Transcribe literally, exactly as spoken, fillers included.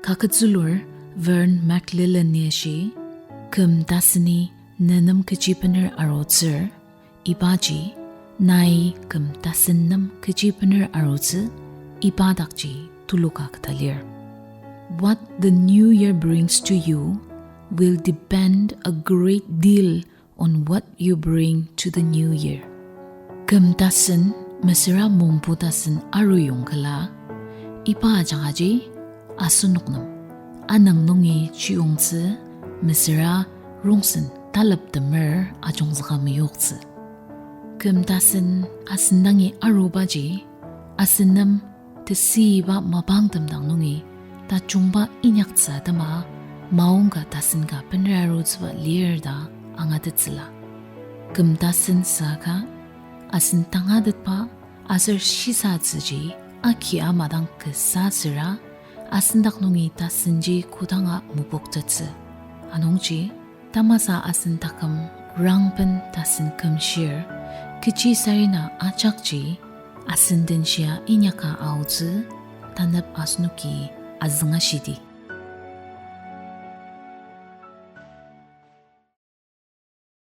Kaketzülur Vern McClellan-i ashi, küm taseni ne nem kechi bener arutsür, ibaji nai küm tasen nem kechi bener arutsü, iba dakji tuluka keta lir. What the new year brings to you will depend a great deal on what you bring to the new year. Küm tasen mesüra mongpu tasen aruyong kela, iba ajanga ji asenok nem anüng nungi chiyongtsü mesüra rongsen taleptemer ajungzüka meyoktsü. Küm tasen asen dangi arubaji asen nem tesüiba mapangtem dang nungi tajungba inyaktsü atema maongka tasen ka bener arutsüba lir ta angatettsüla. Küm tasen saka asen tangatetba aser shisatsüji aki ama dang kasa süra, asen dak nungi tasenji kodanga mepoktettsü. Anungji, tamasa asen taküm rangben tasen kümshir, kechi sarena ajakji asen den shia inyaka aotsü, tanep asenoki azüngashidi.